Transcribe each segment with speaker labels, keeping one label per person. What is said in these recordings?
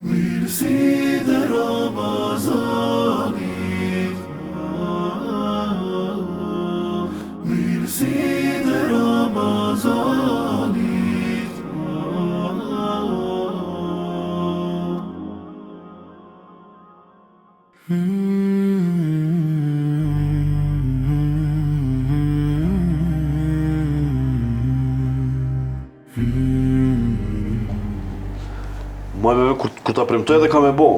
Speaker 1: Mirësitë e Ramazanit Mirësitë e Ramazanit
Speaker 2: Moj bebe, kur, kur ta premtoj edhe ka me bo.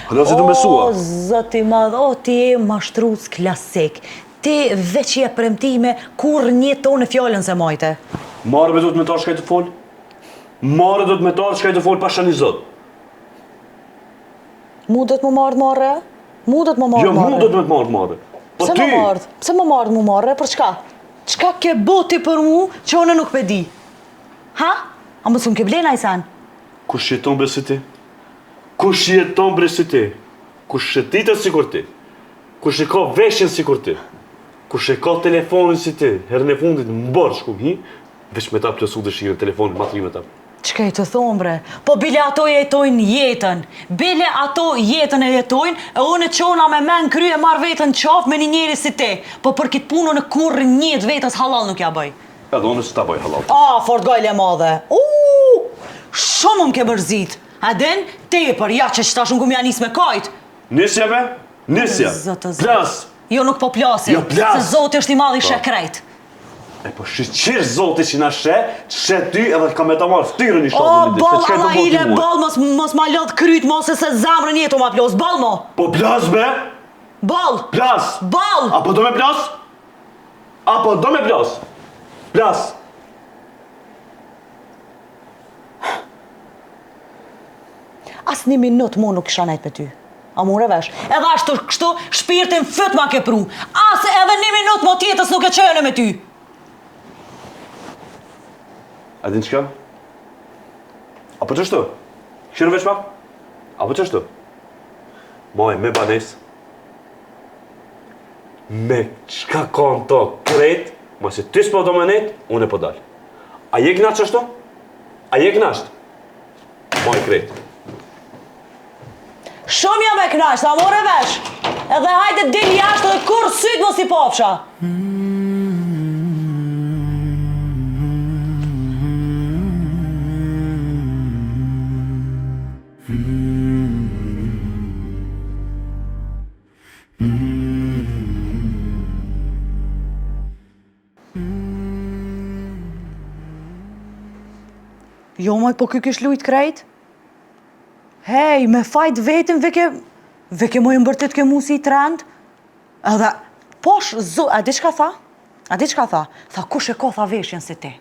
Speaker 2: Hala si të besua.
Speaker 3: O, zot i madh, o, ti je mashtrus klasik. Ti veç je premtime, kurrë një tonë fjalën s'e majte.
Speaker 2: Marre be do të me tarë çka je tu folë? Marre do të me tarë çka je tu folë pasha një zot?
Speaker 3: Mu do të më marrë marre? Mu do të më marrë
Speaker 2: Jo, mu do të më të marrë marre.
Speaker 3: Po Pse më marrë? Pse më marrë mu marre? Për çka? Çka ke bo ti për mu që unë nuk pe di? Ha? A mos më ke ble naj sen?
Speaker 2: Kush jeton bre si ti? Kush jeton bre si ti? Kush shëtitet sikur ti? Kush e ka veshjen sikur ti? Kush e ka telefonin si ti? Herën e fundit në borxh ku hi, veç me ta plotësu dëshirën telefonin ma të ri me ta.
Speaker 3: Çka je tu thonë bre? Po bile ato jetojnë jetën. Bile ato jetën e jetojnë, e unë çona me men n'kry e marr veten n'qafë me një njeri si ti. Po për këtë punë unë kurrë një të vetës hallall nuk ja bëj.
Speaker 2: Edhe unë s'ta bëj
Speaker 3: hallall. A, fort gajle e madhe. Uuu, shumë më ke mërzit. A din, tepër, ja që qëta shumë ku m'ja nis me kajt.
Speaker 2: Nisja be? Nisja.
Speaker 3: Zot, o zot.
Speaker 2: Plas.
Speaker 3: Jo, nuk po plasi.
Speaker 2: Jo, plas.
Speaker 3: Se Zoti është i madh i
Speaker 2: Po.
Speaker 3: sheh krejt.
Speaker 2: E po shyqyr zoti që na sheh, të sheh ty edhe ka me ta marrë ftyrën i
Speaker 3: O,
Speaker 2: shtatë një ditë, se
Speaker 3: boll,
Speaker 2: çka je tu
Speaker 3: Allah
Speaker 2: bo ti
Speaker 3: ile,
Speaker 2: mua?
Speaker 3: boll, mos, mos ma lodh kryt, mos e se zemrën je tu ma plos, boll mo!
Speaker 2: Po plas be!
Speaker 3: Boll!
Speaker 2: Plas!
Speaker 3: Boll!
Speaker 2: A po do me plas? A po do me plas? Plas!
Speaker 3: As një minut mo nuk kisha nejt me ty. A more vesh? Edhe ashtu kështu, shpirtin n'fyt ma ke pru. As edhe një minut mo t'jetës nuk e çoj unë me ty.
Speaker 2: A din çka? A po qështu? Kqyre veç pak? A po qështu? Maj, me banesë. Me çka ka në to krejt, masi ti s'po do me nejt, unë po dal. A je knaqt qështu? A je knaqt? Maj krejt.
Speaker 3: Shumë jam e knaqt, a more vesh? Edhe hajde dil jashtë dhe kurrë sytë mos i pafsha. Jo, moj, po ky kish lujt krejt? Hej, me fajt vetin, veke, veke moj mbërtet ke mu si i trend? Edhe, posh, zo, a di çka tha? A di çka tha? Tha, kush e ka tha veshjen si ti?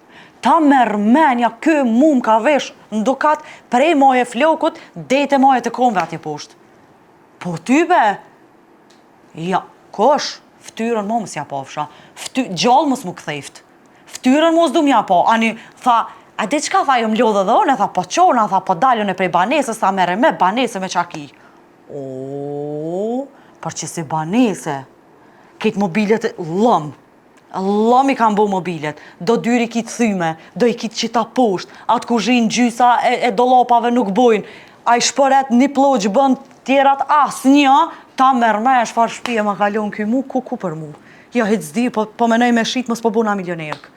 Speaker 3: Ta merr menja, ky mu m'ka vesh në dukat prej maje flokut, dej te majet e komve atje poshtë. Po ty be? Jo, kush? Ftyrën mo mos ja pafsha. Fty, gjallë mos m'u ktheft. Ftyrën mos du m'ja pa. Ani, tha, a di çka tha, jom lodhë edhe unë, tha, po çona, tha, po dal unë prej banesës, tha, merre me banesë me çka ki. O, për qësi banese, krejt mobilet, llom, Llom i kanë bo mobilet, do dyr i ki të thyme, do i ki të qita poshtë, atë kuzhinë gjysa e, e dollapave nuk bojnë, ai shporet një plloç bën tjerat asnjë, ta merr menja çfarë shpije ma ka lon ky mu, ku ku për mu. Jo, hiç s'di, po, po menoj me shit, mos po bona milionerk.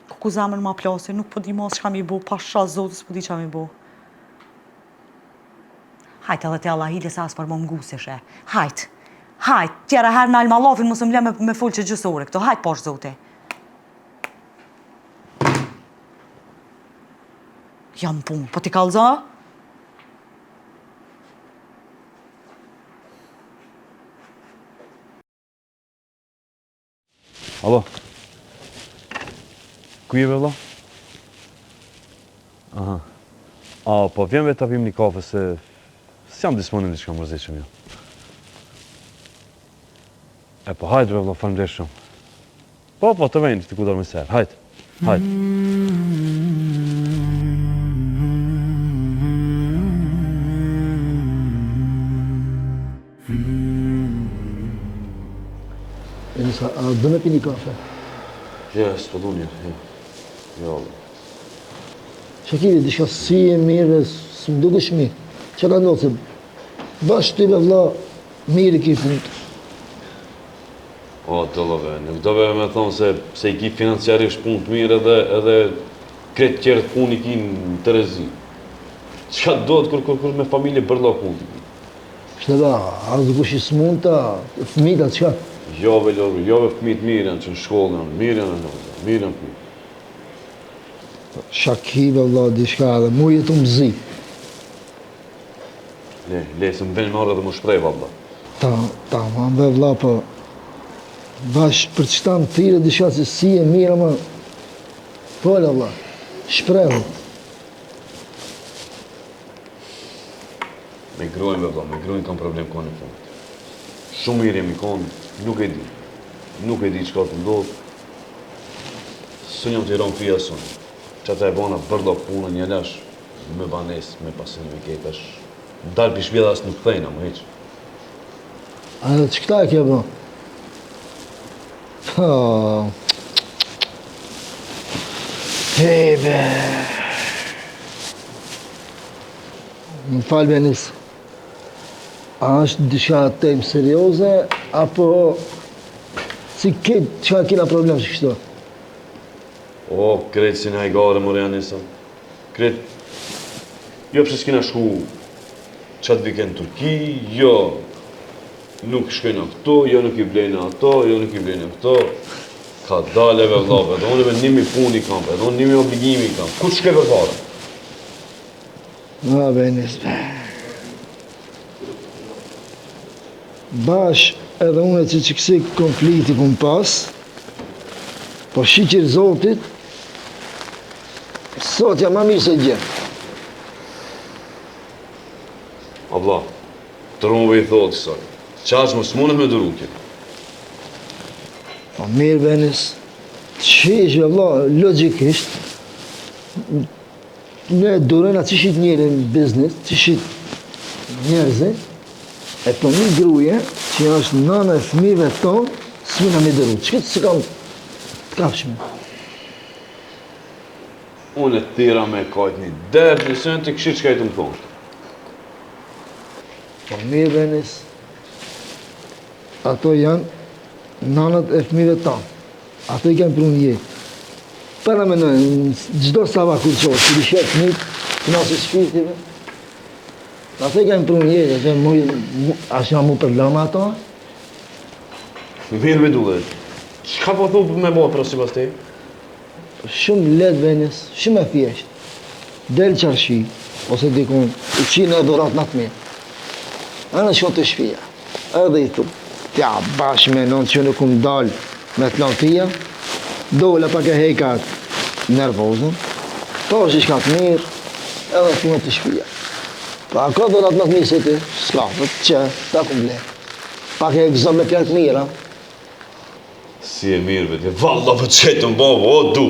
Speaker 3: Ku ku zemrën ma plasi, nuk po di mos çka mi bo, pasha zotin s'po di çka mi bo. Hajt edhe ti Allah hile se as për më ngu s'ishe. Hajt, hajt, tjera herë nal ma llafin mos më le me, me fol që gjysë ore këto. Hajt poshtë zoti. Jam punë, po ti kallzo?
Speaker 2: Alo. Ku je vëlla? Aha. A, po vjen vetë ta pim një kafe se s'jam disponim diçka mërzitshëm jo. E po hajt vëlla, faleminderit shumë. Po, po, të vend, të kudar me serë. Hajt, hajt.
Speaker 4: Enisa, a do me pi një kafe?
Speaker 2: Jo, s'po du një, jo. Jo.
Speaker 4: Shaqiri, diçka s'je mirë, s'më dukesh mirë. Çka ka ndodhë se bash ti be vlla mirë i ki punët.
Speaker 2: O, dëllove, nuk do ve me thonë se, se i ki financiarisht punë të mirë edhe, edhe krejt tjerët punë i ki në terezi. Çka do të kur, kur, kur me familje bërllok punë të ki?
Speaker 4: Shtë da, a dikush i smunt, fëmijët, a çka?
Speaker 2: Jo ve, jo, jo ve fëmijët mirë janë që në shkollë janë, mirë janë, mirë janë fëmijët.
Speaker 4: Shaqi be vlla, diçka edhe, mu jetu më zi.
Speaker 2: Le, le, se më vjen marre edhe më shprej, valla.
Speaker 4: Ta, tamam be vlla, po, bash për qëta më thirre diçka se s'je mirë, ama, po, le vlla, shprehu.
Speaker 2: Me gruën, be vlla, me gruën kam problem kohën e fundit. Shumë mirë jemi konë, nuk e di. Nuk e di çka të ndodhë. S'un jam tu i ra n'fy as unë. Qata e bona bërllok punën, një lash me banes, me pasuni me kejt, tash dal pi shpia dhe as nuk kthejna, më hiq.
Speaker 4: A edhe që këta e ke bo? Po. Hej be. Më fal be Enis. A është diçka temë serioze, apo si këtë çka kena problem që kështu?
Speaker 2: O, krejt si në hajgare, more Anisa. Krejt, jo pse s'kena shku qatë vikend në Turki, jo nuk shkojna këtu, jo nuk i blejna ato, jo nuk i blejna këto. Ka dale be vlla, edhe unë me nimi punë i kam, edhe unë nimi obligimi i kam. Ku të shkoj përpara?
Speaker 4: A, be Enis, be. Bash edhe unë që që kësi konflikti kum pas, po shyqyr Zotit, sot jam ma mirë se dje.
Speaker 2: A vlla, trumbi i thotë sot, qaq më s'mundet me duru kjo.
Speaker 4: Po mirë be Enis, të shish be vlla, logjikisht, ne durojna qishit njeri në biznis, qishit njerëzi, e po një gruje që është nana e fëmijëve tonë, s'muna me duru. Që këtë s'e kam të kapshme?
Speaker 2: Unë e thira me kajt një dert, një sen të këshir çka i të më thonë.
Speaker 4: Po mirë be Enis, ato janë nanat e fëmijëve tanë. Ato i kanë pru në jetë. Para menoj, çdo sabah kur çohesh, kur i sheh fëmijët, kënaqet shpirti be. Ato i kanë pru në jetë, ato mu, a jam mu përla me ato?
Speaker 2: Mirë be Dulle, çka po thu me bo pra sipas teje?
Speaker 4: Shumë lehtë be Enis, shumë e thjeshtë. Del çarshi, ose dikun, i qi një dhuratë ma të mirë. Edhe shkon te shpia, edhe i thu, t'ja bash me nënë që nuk kum dal me të lanë tyja, dola pak e heka nervozën, po është diçka të mirë, edhe punë te shpia. Pa a ka dhuratë më të mirë se ti? S'ka, po që, ta kum ble. Pak e gëzon me fjalë të mira.
Speaker 2: Si e mirë, be ti, valla po qetë në bo, o du.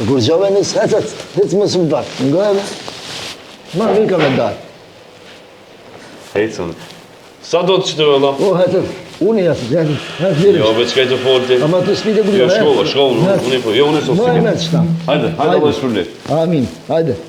Speaker 4: Kur gjove një së hec më së pak, ngojeve, ma mirë ka me dalë.
Speaker 2: Hecën. Sa do të që të vëlla?
Speaker 4: O, hecën, unë jam, hecën, hecën mirë.
Speaker 2: Jo, veç kaj të folti.
Speaker 4: Ama të spite
Speaker 2: ku Jo, shkova, shkova, unë po, jo, unë sot.
Speaker 4: Më e me qëta.
Speaker 2: Hajde, hajde, Allah shpërbleftë.
Speaker 4: Amin, hajde.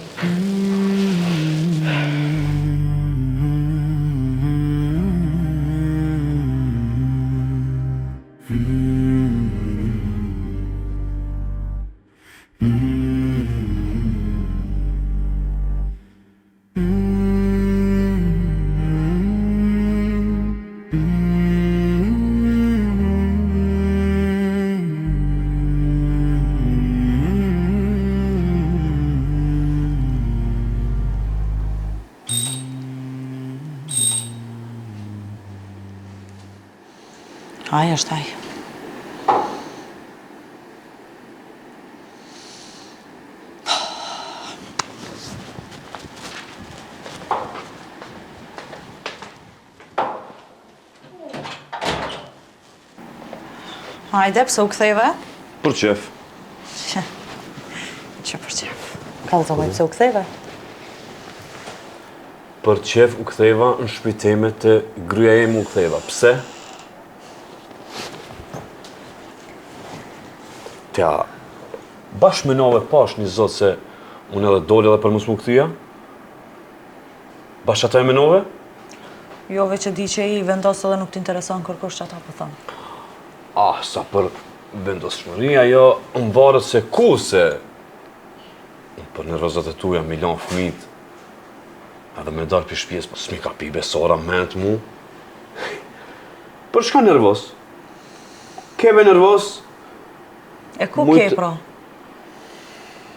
Speaker 3: Ai është ai. Hajde, pse u ktheve?
Speaker 2: Për qef.
Speaker 3: Që për qef? Kallzoma, pse u ktheve?
Speaker 2: Për qef u ktheva në shpi teme te gruja jeme u ktheva. Pse? Tja, bash menove pash një zot se... Unë edhe dole edhe për mos m'u kthy a? Bash ata e menove?
Speaker 3: Jo, veç e di që i vendos edhe nuk t'intereson kërkush që ata po thonë.
Speaker 2: Ah, sa për vendosshmëri, ajo më varet se ku se... Unë për nervozat e tuja, mi lanë fëmijt, edhe me dalë prej shpijes, po s'mi ka pi besora ment mu. Për çka nervoz? Keve nervoz?
Speaker 3: E ku ke, pra?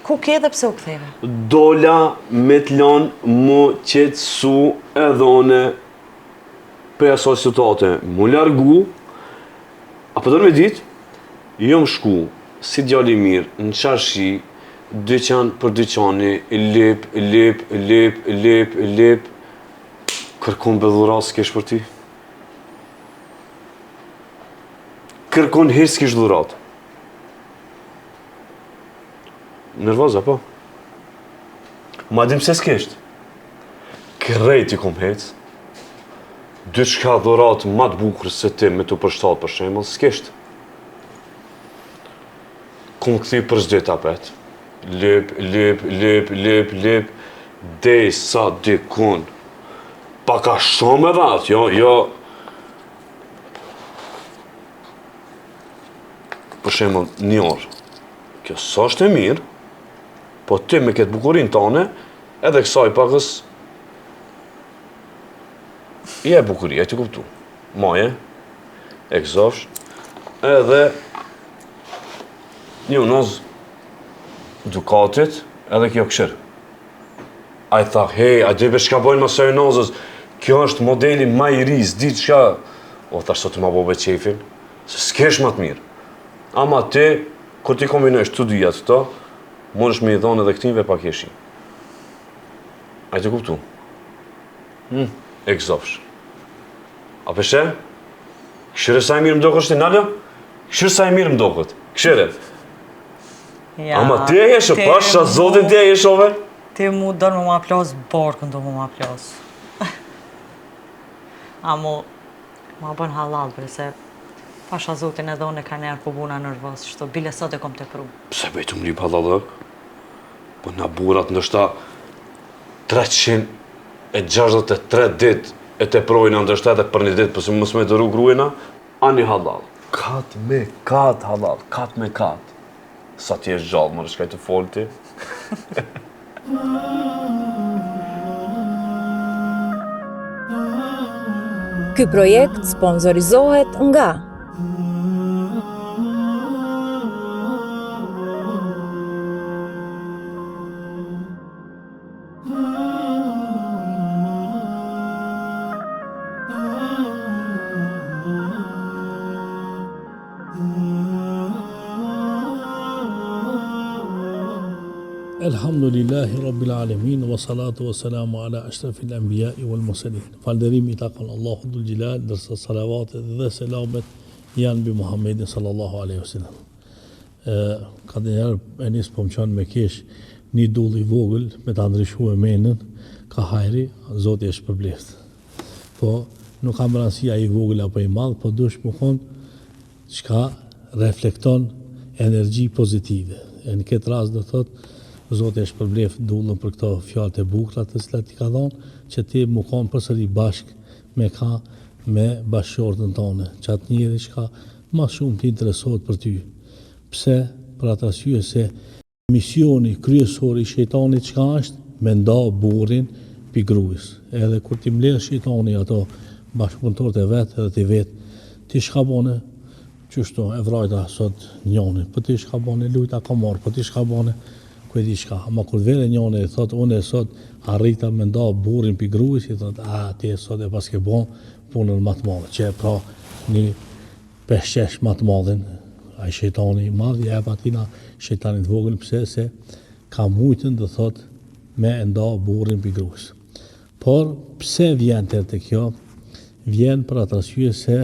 Speaker 3: Ku ke dhe pse u ktheve?
Speaker 2: Dola me t'lanë mu qetësu edhe une prej asaj situate mu largu, a po don me ditë, jom shku si djalë i mirë në çarshi, dyqan për dyqani, lyp, lyp, lyp, lyp, lyp, kërkun be dhuratë s'kish për ty. Kërkun hiç s'kish dhuratë. Nervoz, apo? Ma dim se s'kisht. Krejt i kom hec. Diçka dhuratë ma të bukur se ti me të përshtat për shembull, s'kisht. Kom kthy për s'dyti apet. Lyp, lyp, lyp, lyp, lyp, derisa dikun. Pak a shumë e vatë, jo, jo. Për shembull, një orë. Kjo s'është e mirë, po ti me këtë bukurinë tane, edhe kësaj pakës, je e bukuri, e ti kuptu. Maje, e gëzofsh, edhe një unazë dukatit, edhe kjo këshir. Ai tha, hej, a di be çka bojnë mas asaj unazës, kjo është modeli ma i ri, s'di çka, o thash sot ma bo be qefin, se s'kesh ma të mirë. Ama ti, kur ti kombinojsh të dyja këto, mundesh me i dhonë edhe këtinve pak jeshi. A ti kuptu? Hmm, e gëzofsh. A pe sheh? Këshyre sa e mirë më doket ti, nalo? Këshyre sa e mirë më doket. Këshyre. Ja, Ama ti e jeshe, pasha zotin ti e jeshove?
Speaker 3: Ti mu don me ma plas barkun do me ma plas. Amo, ma bën hallall, bre, se pasha zotin edhe unë e ka njerë po bona nervoz, shto bile sot e kom tepru.
Speaker 2: Pse bëj të më lyp hallallëk? Po na burrat ndoshta 363 dit e teprojna ndoshta edhe për një ditë, po si mos me duru grujna, ani hallall. Kat me kat hallall, kat me kat. Sa ti je gjallë, more çka je tu fol ti?
Speaker 5: Ky projekt sponsorizohet nga
Speaker 6: Elhamdulillahi Rabbil Alemin wa salatu wa salamu ala ashrafil anbiya wal mursalin. Falënderimi i takon Allahut Dhul Xhelal, ndërsa salavatet dhe selamet janë mbi Muhammedin sallallahu alaihi wasallam. Ë ka ndonjëherë e nis po më çon me kesh një dull i vogël me ta ndryshuar menën, ka hajri, Zoti e shpërbleft. Po nuk ka rëndësi ai i vogël apo i madh, po duhesh me kon çka reflekton energji pozitive. E në këtë rast do thotë Zoti e shpërbleft Dullën për këto fjalë të bukura të cilat i ka dhënë, që ti mu kon përsëri bashkë me ka me bashkëshortën tone, qatë njeri çka ma shumë të interesohet për ty. Pse? Për atë arsye se Misioni kryesor i shejtanit çka është? Me nda burrin pi grues. Edhe kur t'i mbledh shejtani ato bashkëpunëtorët e vet edhe t'i vet, ti çka bone? Qështu e vrajta sot njonin, po ti çka bone? Lujta komar, po ti çka bone? Ku e di çka. Ama kur vjen njoni e thot unë sot arrita me nda burrin pi grues, i thot a ti sot e paske bo punën ma të madhe, që e pra një Peshqesh ma të madhin, ai shejtani i madh ja jep atina shejtanit të vogël pse se ka mujtën do thot me e nda burrin pi grues. Por pse vjen deri te kjo? Vjen për atë arsye se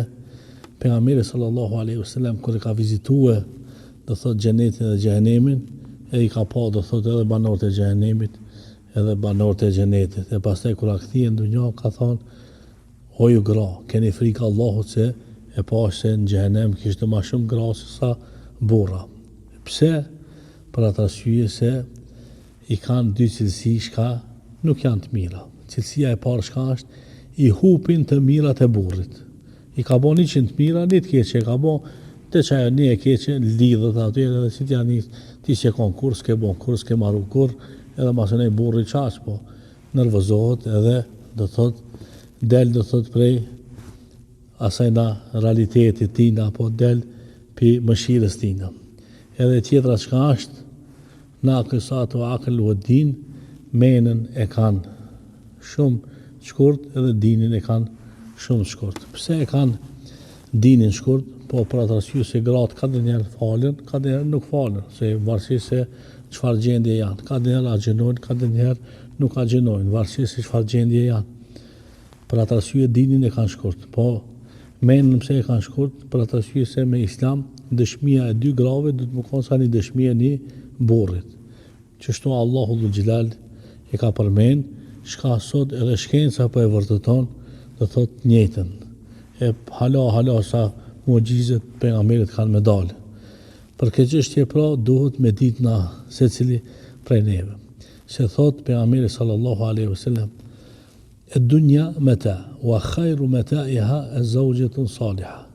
Speaker 6: pejgamberi sallallahu alaihi wasallam kur e ka vizitue do thot xhenetin dhe xhehenemin e i ka pa do thot edhe banorët e xhehenemit edhe banorët e xhenetit e pastaj kur a kthye në dunja ka thonë O ju gra, keni frikë Allahut se e pashë se në xhehenem kishte ma shumë gra se sa burra. Pse? Për atë arsye se i kanë dy cilësi çka nuk janë të mira. Cilësia e parë çka është, i hupin të mirat e burrit. I ka bo 100 të mira, një të keqe e ka bo, te qajo një e keqe lidhet aty edhe si t'ja nis, ti s'je kon kurrë, s'ke bo kurrë, s'ke maru kurrë, edhe masanej burri qaq, po nervozohet edhe do thot del do thot prej asajna realitetit tina apo del pi mëshirës tina. Edhe tjetra çka është, Nakisatu akl wa din, menën e kanë shumë shkurt edhe dinin e kanë shumë shkurt. Pse e kanë dinin shkurt? Po për atë arsye se gratë kadonjëherë falen, kadonjëherë nuk falen, se varësisht se çfarë gjendje janë. Kadonjëherë agjënojnë, kadonjëherë nuk agjënojnë, varësisht se çfarë gjendje janë. Për atë arsye dinin e kanë shkurt. Po menën pse e kanë shkurt? Për atë arsye se me Islam dëshmia e dy grave duhet me konë sa një dëshmi e një burrit. Qështu Allahu dhul xhelal e ka përmend, çka sot edhe shkenca po e vërteton, do thotë njëjtën. E hala hala sa muxhizet pejgamberit kanë me dalë. Për këtë çështje pra duhet me ditë na secili prej neve. Se thotë pejgamberi sallallahu alaihi wasallam Ed-dunja meta, wa khajru metaiha ez-zauxhetun saliha.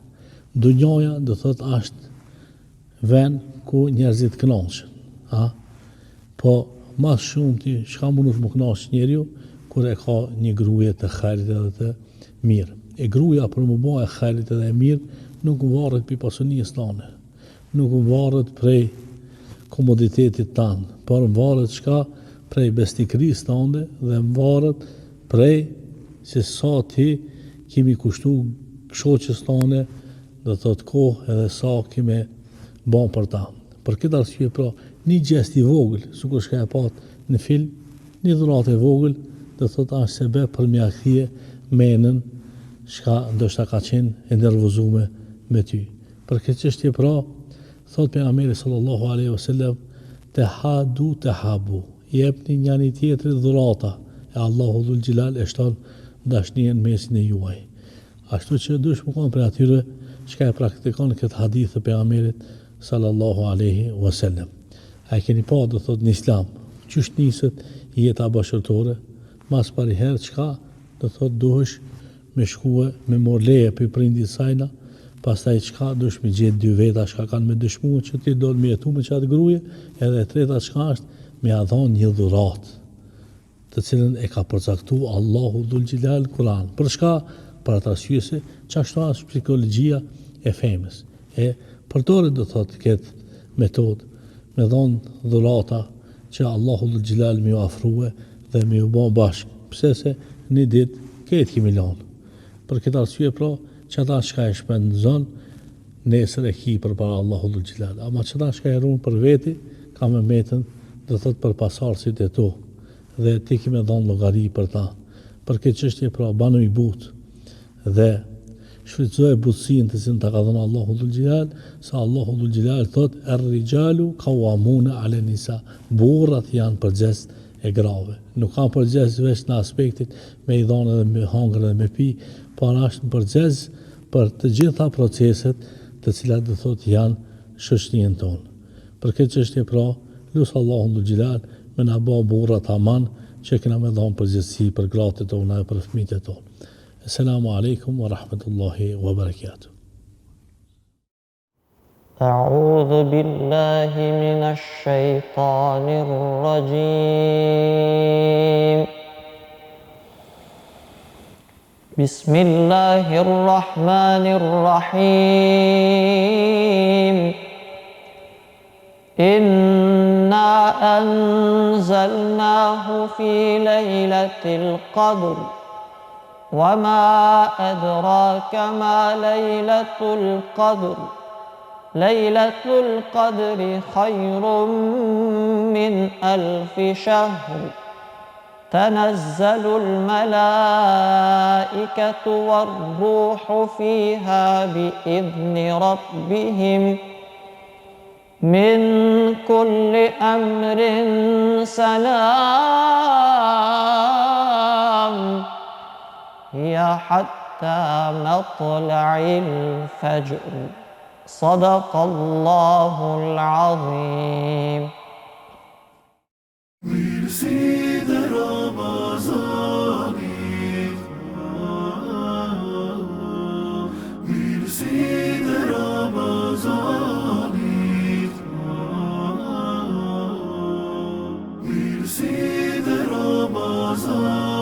Speaker 6: Dunjaja do thotë është vend ku njerëzit kënaqen, a? Po ma së shumti çka mundet m'u kënaq njeriu kur e ka një gruje të hajrit edhe të mirë. E gruja për m'u ba e hajrit edhe e mirë nuk varet prej pasunisë tane. Nuk varet prej komoditetit tand, por varet çka prej besnikërisë tande dhe varet prej se sa ti ki me i kushtu shoqes tande, do të thotë kohë edhe sa ki me ba për ta. Për këtë arsye pra, një gjest i vogël, sikur çka e patë në film, një dhuratë e vogël, do të thotë është sebep për me ia kthye menën çka ndoshta ka qenë e nervozume me ty. Për këtë çështje pra, thotë Pejgamberi sallallahu alejhi ve sellem, Tehadu tehabu, jepni njani tjetrit dhurata, e Allahu dhul xhelal e shton dashninë në mesin e juaj. Ashtu që duhesh me kon prej atyre çka e praktikon këtë hadith të Pejgamberit sallallahu alejhi ve sellem. A e keni pa do thotë në Islam, qysh niset jeta bashkëshortore, mas pari herë çka do thotë duhesh me shkue me mor leje prej prindit sajna, pastaj çka duhesh me gjetë dy veta çka kanë me dëshmue që ti don me jetu me qatë gruje, edhe e treta çka është me ja dhanë një dhuratë, të cilën e ka përcaktu Allahu dhul xhelal n'Kuran. Për çka? Për atë arsye se qashtu është psikologjia e femrës. E përdore do thotë këtë metodë me dhonë dhurata që Allahu dhul xhelal me ju afrue dhe me ju bo bashkë. Pse se një ditë krejt ki me lanë. Për këtë arsye pra, qata çka e shpenzon, nesër e ki përpara Allahu dhul xhelal. Ama qata çka e run për veti, ka me metën, do thot për pasardhësit e tu. Dhe ti ki me dhonë llogari për ta. Për këtë çështje pra, banu i butë dhe shfrytëzoje butësinë të cilën ta ka dhënë Allahu dhul xhelal, se Allahu dhul xhelal thot er-rixhalu kawamuna ala nisa, burrat janë përgjegjës e grave. Nuk kanë përgjegjës veç në aspektin me i dhënë edhe me hangër edhe me pi, por është përgjegjës për të gjitha proceset të cilat do thotë janë shoqërinë tonë. Për këtë çështje pra, lus Allahun dhul xhelal me na ba burra taman që kena me dhënë përgjegjësi për gratë tona e për fëmijët e tonë. Esselamu alejkum wa rahmetullahi wa barakatuh.
Speaker 7: أعوذ بالله من الشيطان الرجيم بسم الله الرحمن الرحيم إنا أنزلناه في ليلة القدر وما أدراك ما ليلة القدر ليلة القدر خير من ألف شهر تنزل الملائكة والروح فيها بإذن ربهم من كل أمر سلام هي حتى مطلع الفجر صدق الله العظيم.
Speaker 1: Mirësitë e Ramazanit Mirësitë e Ramazanit Mirësitë e Ramazanit.